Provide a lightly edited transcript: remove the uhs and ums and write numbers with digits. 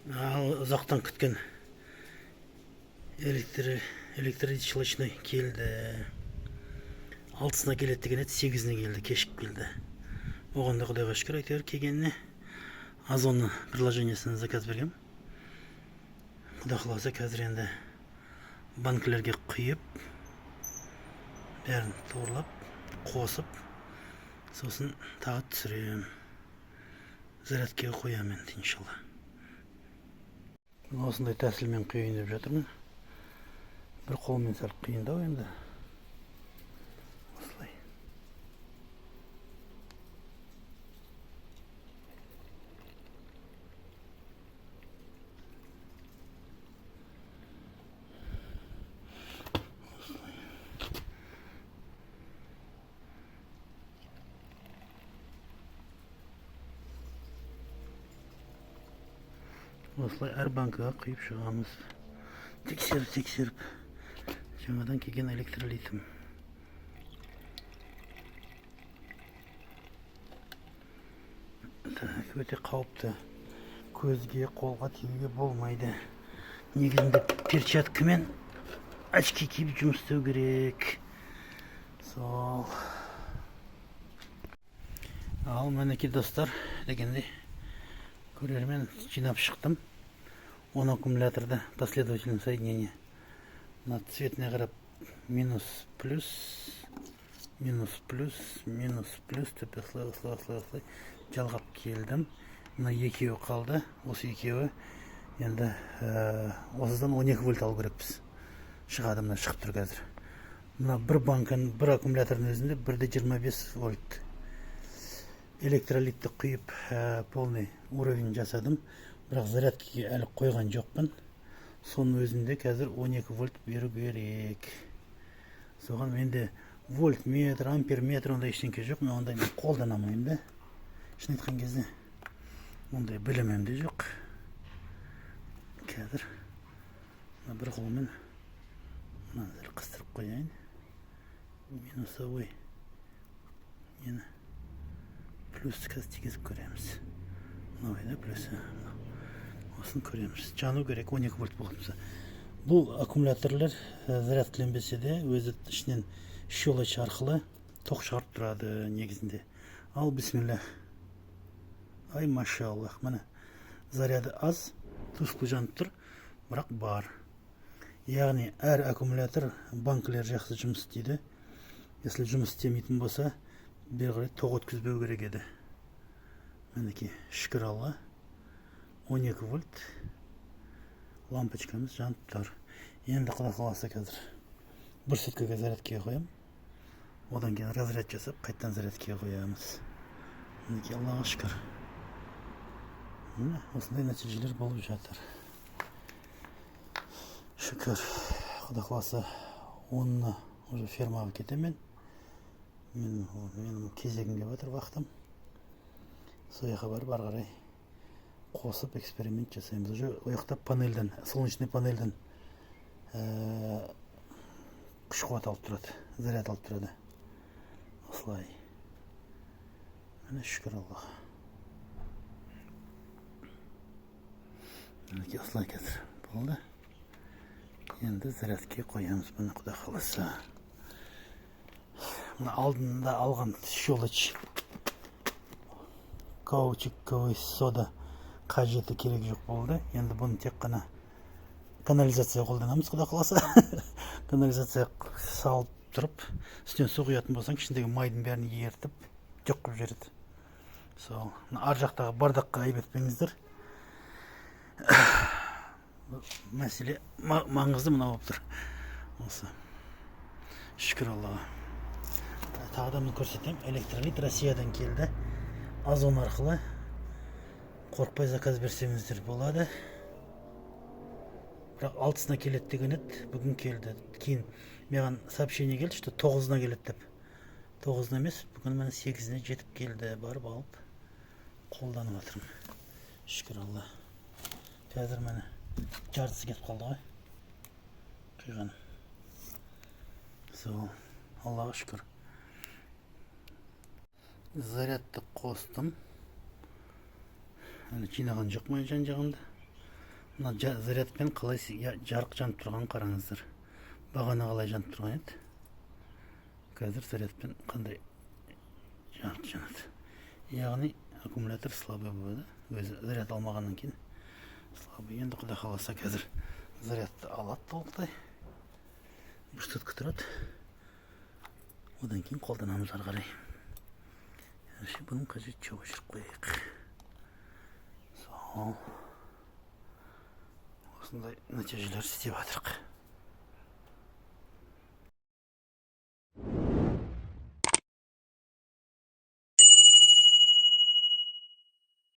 Ал ұзақтан күткен электролит щелочной келді. 6-сына келеді деген еді, 8-іне келді, кешігіп келді. Оған да құдайға шүкір, әйтеуір келгеніне. Озон приложениесінен заказ бергем. Құдай қаласа, қазір енді банкілерге құйып, бәрін туырлап, қосып, сосын тағы түсіремін. Зарядкаға қоямын енді, иншалла. Осындай тәсілмен құйын деп жатырмын. Бір қолмен сәл қиындау енді. Осылай. Осылай әр банкаға құйып шығамыз. Тексеріп, тексеріп. Жаңадан келген электролитім. Так, өте қауіпті. Көзге, қолға тиюге болмайды. Негізінде перчаткамен очки киіп жұмыс істеу керек. Сол. Ал мінекей, достар, дегендей, көрермен, жинап шықтым. 10 аккумуляторда последовательное соединение. Мына цветіне қарап минус, плюс, минус, плюс, минус, плюс деп осылай, осылай, осылай, осылай жалғап келдім. Мына екеуі қалды. Осы екеуі енді осыдан 12 вольт алу керекпіз. Шығады, мына шығып тұр қазір. Мына бір банканың, бір аккумулятордың өзінде 1,25 вольт. Электролитті құйып, полный уровень жасадым. Бірақ зарядкаға әлі қойған жоқпын. Соның өзінде қазір 12 вольт беру керек. Соған менде вольтметр, амперметр, ондай ештеңке жоқ. Мен ондаймен қолдана алмаймын да. Шын айтқан кезде ондай білімім де жоқ. Қазір мына бір қолмен мынаны сәл қыстырып қояйын. Минусовой нені, плюс қазір тигізіп көреміз. Мынау да плюсы. Осыны көреміз. Жану керек 12 вольт болатын болса. Бұл аккумуляторлар зарядкіленбесе де өзі ішінен щелочь арқылы тоқ шығарып тұрады негізінде. Ал бисмилля. Ай, машаллах, міне заряды аз, тусклый жанып тұр, бірақ бар. Яғни әр аккумулятор, банкілер жақсы жұмыс істейді. Если жұмыс істемейтін болса, бері қарай тоқ өткізбеу керек еді. Мінекей, шүкір Алла, 12 вольт лампочкамыз жанып тұр. Енді құдай қаласа қазір бір суткаға зарядкаға қоямын. Одан кейін разряд жасап, қайтадан зарядкаға қоямыз. Мінекей, Аллаға шүкір. Міне осындай нәтижелер болып жатыр. Шүкір. Құдай қаласа, 10-ына уже фермаға кетемін. Менің кезегім келіп жатыр, уақытым. Сол жаққа барып, ары қарай қосып эксперимент жасаймыз. Уже ол жақта панельден, солнечный панельден күш қуат алып тұрады, заряд алып тұрады. Осылай. Міне, шүкір Аллаға. Мінекей, осылай қазір болды. Енді зарядке қоямыз бұны, құдай қаласа. Мына алдында алған щелочь, каучуковый сода қажеті керек жоқ болды. Енді бұны тек қана канализация қолданамыз, құдай қаласа. Канализация салып тұрып, үстінен су құятын болсаң, ішіндегі майдың бәрін ерітіп, жоқ қылып жібереді. Сол, мына ар жақтағы бардаққа айып етпеңіздер. Мәселе маңызды мынау болып тұр. Осы. Шүкір Аллаға. Тағы да міне көрсетемін. Электролит Россиядан келді. Озон арқылы қорықпай заказ берсеңіздер болады. Бірақ 6-сына келеді деген еді, бүгін келді. Кейін маған сообщение келді, что 9-ына келеді деп. 9-ына емес, бүгін міне 8-іне жетіп келді. Барып алып қолданып жатырмын. Шүкір Алла. Қазір міне жартысы кетіп қалды ғой құйғаным. Сол, Аллаға шүкір. Зарядты қостым. Әлі жинаған жоқ ма жан жағымда. Мына зарядпен қалай жарық жанып тұрғанын қараңыздар. Бағана қалай жанып тұрған еді, қазір зарядпен қандай жарық жанады. Яғни аккумулятор слабый болады, өзі заряд алмағаннан кейін слабый. Енді, құдай қаласа, қазір зарядты алады толықтай, бір сутка тұрады, одан кейін қолданамыз ары қарай. Әзірше бұның қажеті жоқ, өшіріп қояйық. Сол осындай нәтижелер істеп жатырық.